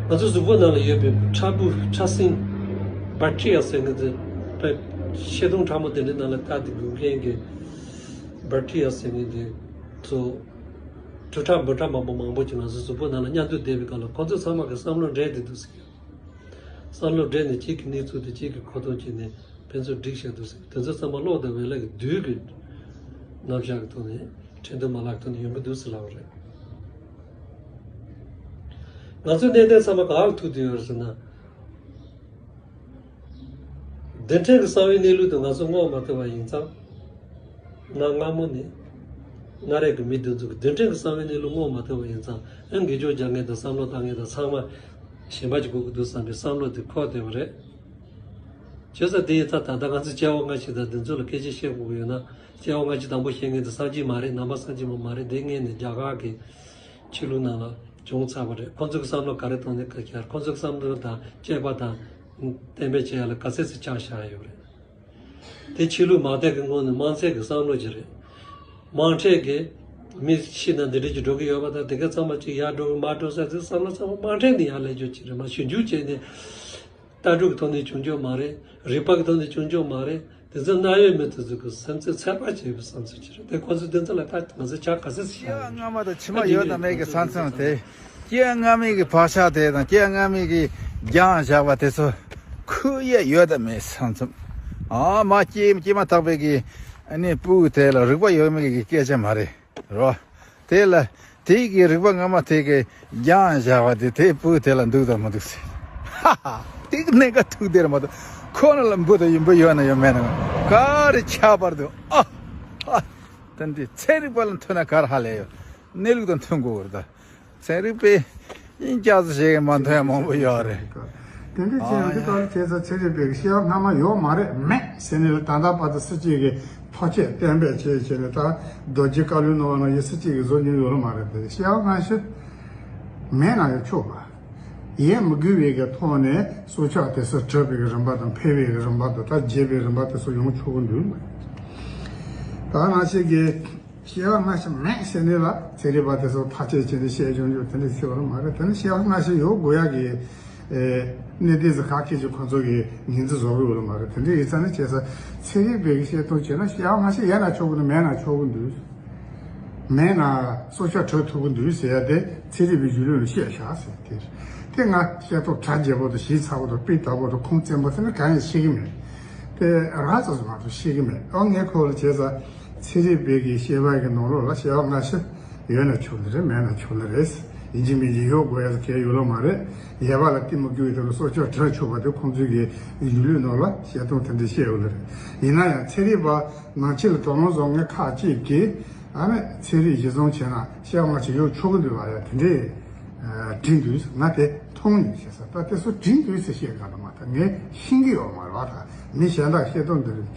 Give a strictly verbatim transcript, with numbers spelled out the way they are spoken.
ང་ཚོའི་གཟུགས་པོ་ནང་ལ་ཡོད་པའི་ཕྲ་ཕུང་ཕྲ་སྲིན་བེག་ཊི་རི་ཡ་ཟེར་མཁན་དེ་དཔེ་ཤེལ་དུམ་ཕྲ་མོ་དེ་འདྲའི་ནང་ལ་ལྟ་དེ་འགུལ་མཁན་གྱི་བེག་ཊི་རི་ཡ་ཟེར་མཁན་དེ་ཚོ་དྲུག་ཕྲ་འབུམ་ཕྲ་མང་པོ་མང་པོ་ཅིག་ང་ཚོའི་གཟུགས་པོ་ནང་ལ་མཉམ་དུ་བསྡད་པའི་སྐབས་ལ་ཁོང་ཚོ་ཚང་མ་གི་བསམ་བློ་འདྲེས་བསྡད་འདུག་ཟེར། བསམ་བློ་འདྲེས་ནས་གཅིག་གི་གནས་ཚུལ་དེ་གཅིག་གི་གོ་རྟོགས་བྱས་ནས་ཕན་ཚུན་འགྲིག་བཞག་འདུག་ཟེར། དེ་ཚོ་ཚང་མ་གློག་དང་བེ་ལེག་གི་རྡུལ་གྱི་རྣམ་གཞག་གི་ཐོག་ནས་ཁྲིན་ཏུ་མ་ལག་གི་ཐོག་ནས་ཡོང་གི་འདུག་ཟེར་ལབ་པ་རེད། ང་ཚོའི་གནད་དོན་ཚང་མ་ག་ལ་ཐུག་བསྡད་ཡོད་རེད་ཟེར་ན། རྡུལ་ཕྲན་གྱི་གསང་བའི་གནས་ལུགས་དེ་ང་ཚོས་བསྔོག་མ་ཐུབ་པ་ཡིན་ཙང་། གནའ་སྔ་མོ་ནས་སྔ་རབས་ཀྱི་མི་དེ་ཚོ་གིས་རྡུལ་ཕྲན་གྱི་གསང་བའི་གནས་ལུགས་བསྔོག་མ་ཐུབ་པ་ཡིན་ཙང་། ཨ་ནི་འགུལ་སྐྱོད་རྒྱག་མཁན་དང་བསམ་བློ་བཏང་མཁན་དང་ཚང་མ་གཞན་པ་ཅིག་དགོས་ཀྱི་འདུག་བསམ་པའི་བསམ་བློ་དེ་འཁོར་བསྡད་པ་རེད། བྱས་ཙང་དེ་ཡིན་ཙང་ད་ལྟ་ང་ཚོས་སྐྱེ་བ་སྔ་ཕྱི་དང་དེ་ཚོ་ལ་སྐད་ཆ་བཤད་དགོས་ཀྱི་ཡོད་ན། སྐྱེ་བ་སྔ་ཕྱི་དང་པོ་བཤད་མཁན་དེ་སངས་རྒྱས་མ་རེད། ནང་པ་སངས་རྒྱས་པ་མ་རེད། དེ་སྔོན་ནས་རྒྱ་གར་གྱི་ཆོས་ལུགས་ནང་ལ་བྱུང་ཚར་བ་རེད། ཁོང་ཚོ་གི་བསམ་བློ་ག་རེ་གཏོང་ནས་ག་རེ་བྱས། ཁོང་ཚོ་གི་བསམ་བློ་དང་དཔྱད་པ་དང་གཏན་འབེབས་བྱེད་ཡ་ལ་ག་ཚད་ཙམ་ཆ་བཞག་ཡོད་རེད། དེ་ཆོས་ལུགས་མ་དད་ཀྱི་ངོས་ནས་དམངས་ཚད་ཀྱི་བསམ་བློ་ཅིག་རེད། དམངས་ཁྲོད་ཀྱི་མི་ཤི་ན་འདི་འདྲ་ཅིག་འགྲོ་གི་ཡོད་པ་དང་། དེ་ག་ཚང་མ་ཅིག་ཡར་འགྲོ་གི་མར་འགྲོ་ས་དེ་བསམ་བློ་ཚང་མ་དམངས་ཁྲོད་ནས་ཡར་སླེབས་རྒྱུ་ཅིག་རེད། མ་ཞིབ་འཇུག་བྱས་ནས་ལྟ་གྲུབ་ཀྱི་ཐོག་ནས་བྱུང་རྒྱུ་མ་རེད། རིག་པ་གི་ཐོག་ནས་བྱུང་རྒྱུ་མ་རེད། དེ་ཚོ་གནའ་བོའི་མི་དེ་ཚོ་གི་སེམས་ཚོར་ཚད་པ་ཆེ་བའི་བསམ་ཚུལ་ཅིག་རེད། དེ་ཁོ་ཚོས་དེ་ཚོ་ལ་ད་ང་ཚོ་ཆ་ག་ཚོད་ཅིག་བཞག་ཡོད། སྐྱེ་བ་སྔ་མ་དང་ཕྱི་མ་ཡོད་དམ་མེད་ཀྱི་ས་མཚམས་དེ། སྐྱེ་བ་སྔ་མའི་གི་བག་ཆགས་དེ་དང་སྐྱེ་བ་སྔ་མའི་གི་སྦྱངས་བཞག་པ་དེ་ཚོ་ཁུར་ཡས་ཡོད་དམ་མེད་ས་མཚམས། ཨ་མ་སྐྱེ་སྐྱེས་མ་ཐག་པའི་གི་ཨ་ནི་སྤུ་གུ་དེ་ལ་རིག་པ་ཡོད་མེད་ཀྱི་སྐད་ཆ་མ་རེད། རོ། དེ་ལ་དེ་གི་རིག་པ་སྔ་མ་དེ་གི་སྦྱངས་བཞག་པ་དེ་དེ་སྤུ་གུ་དེ་ལ་འདུག་དང་མི་འདུག་ཟེར། ཧ་ཧ། དེ་གི་གནད་འགག་ཐུག་དེ་ར་མ་གཏོགས། ཁོ་ན་ལ་འབུ་དང་ཡུམ་བུ་ཡོད་ན་ཡོད་མེད་ན་ག་རེ་ཁྱད་པར་འདུག། ཨ་ཨ། དེ་འདི་ཚན་རིག་པ་ལ་མཐུན་ན་ག་རེ་ཧ་ལས་ཡོད། གནས་ལུགས་དང་མཐུན་དགོས་པར་ད། ཚན་རིག་པས་ཡིན་སྐྱག་ཚོ་ཞིག་གི་མ་མཐུན་ཡ་མང་པོ་ཡོད་རེད། དེ་འདྲ་བྱས་ན་འདི་ལྟར་བྱས་ཙང་ཚན་རིག་པའི་བཤད་པ་སྔ་མ་ཡོད་མ་རེད། མེད་ཟེར་ནས་ལ་ད་ལྟ་བར་དུ་སྲིད་སྤྱི་གི་ཐག་བཅད་གཏན་འབེབས་བྱས་བྱས་ནས། ད་རྡོ་རྗེ་བཀའ་བློན་ནང་ལ་ཡི་སྲིད་སྤྱི་གི་བཟོ་མྱོང་ཡོད་ལ་མ་རེད། དེ་བཤད་པ་སྔ་ཕྱི་མེད་ན་ཡང་ཆོག་པ། ཡས་མི་དགོས་པའི་གི་ཐོག་ནས་སྲོག་ཆགས་དེ་ཚོ་གྲུབ་པའི་གི་རིམ་པ་དང་། འཕེལ་བའི་གི་རིམ་པ་དང་། ད་རྒྱས་པའི་རིམ་པ་དེ་ཚོ་ཡོང་ཆོག་གི་འདུག། ད་ང་ཞིག་གི་བཤད་པ་སྔ་ཕྱི་མེད་ཟེར་ནས་ལ་ཚན་རིག་པ་དེ་ཚོ་ཐག་བཅད་བྱས་ནས་བཤད་ཆོག་ཆོག་དེ་འདྲ་ཤོད་ར་མ་རེད། དེ་ནི་བཤད་པ་སྔ་ཕྱི་ཡོད་དགོས་ཡ་གི་ཨེ་གནད་དོན་ཚོ་ཁ་སྐད་ཀྱི་ཁོ་ཚོ་གི་ངོས་འཛིན་བཟོ་གི་ཡོད་ལ་མ་རེད། དེ་འདྲ་ཡིན་ཙང་ནི་བྱས་ཙང་ཚན་རིག་པའི་གི་བཤད་སྟངས་བྱས་ན་བཤད་པ་སྔ་ཕྱི་ཡོད་ན་ཆོག་གི་འདུག། མེད་ན་ཆོག་གི་འདུག། མེད་ན་སྲོག་ཆགས་གྲུབ་ཐུབ་ཀྱི་འདུག་ཟེར་ཡ་དེ་ཚན་རིག་པའི་གཞུང་ལུགས་ལ་བཤད་བཞག་ཟེར་དེ་རེད། དེ་ང་བཤད་ཐོག་གྲ་རྒྱས་པོ་དང་ཞིབ་ཚགས་པོ་དང་སྤུས་དག་པོ་དང་ཁུངས་བཙན་པོ་དེ་ནི་གང་ཡང་ཤེས་ཀྱི་མེད། དེ་ར་ཙམ་ཙམ་མ་གཏོགས་ཤེས་ཀྱི་མེད། ཨོ་ངས་ཁོ་ལ་བྱས་ཙང་ཚན་རིག་པའི་གི་བཤད་པ་གི་ནང་ལོགས་ལ་བཤད་པ་སྔ་ཕྱི་ཡོད་ན་ཆོག་ནི་རེད། མེད་ན་ཆོག་ནི་རེད། ཡིན་གཅིག་མིན་གཅིག་ཡོད་དགོས་ཡ་གལ་ཡོད་ལ་མ་རེད། ཡས་པ་ལ་གཏི་མུག་གི་དེ་ལ་སྲོག་ཆགས་གྲུབ་ཆོག་པ་དེ་ཁོང་ཚོའི་གི་གཞུང་ལུགས་ནང་ལ་བཤད་སྟངས་དེ་འདྲ་བཤད་ཡོད་ལ་རེད། ཡིན་ན་ཡང་ཚན་རིག་པ་ནང་ཆེད་ལ་དོ་སྣང་བཟོ་མཁན་ཁག་ཅིག་གིས། ཨ་ནི་ཚན་རིག་གཞི་བཟུང་བྱས་ན་བཤད་པ་སྔ་ཕྱི་ཡོད་ཆོག་གི་འདུག་ལ་ཡ་དེ་འདྲས་བྲིས་འདུག། ང་དེ་མཐོང་མྱོང་ཤེས་ས། ད་དེ་ཚོ་བྲིས་འདུག་ཟེར་བཤད་ག་ལ་མ་ད་ངས་ཤེས་ཀྱི་ཡོད་མ་རེད་བ། ད་མི་གཞན་དག་བཤད་སྟངས་འདི་རེད།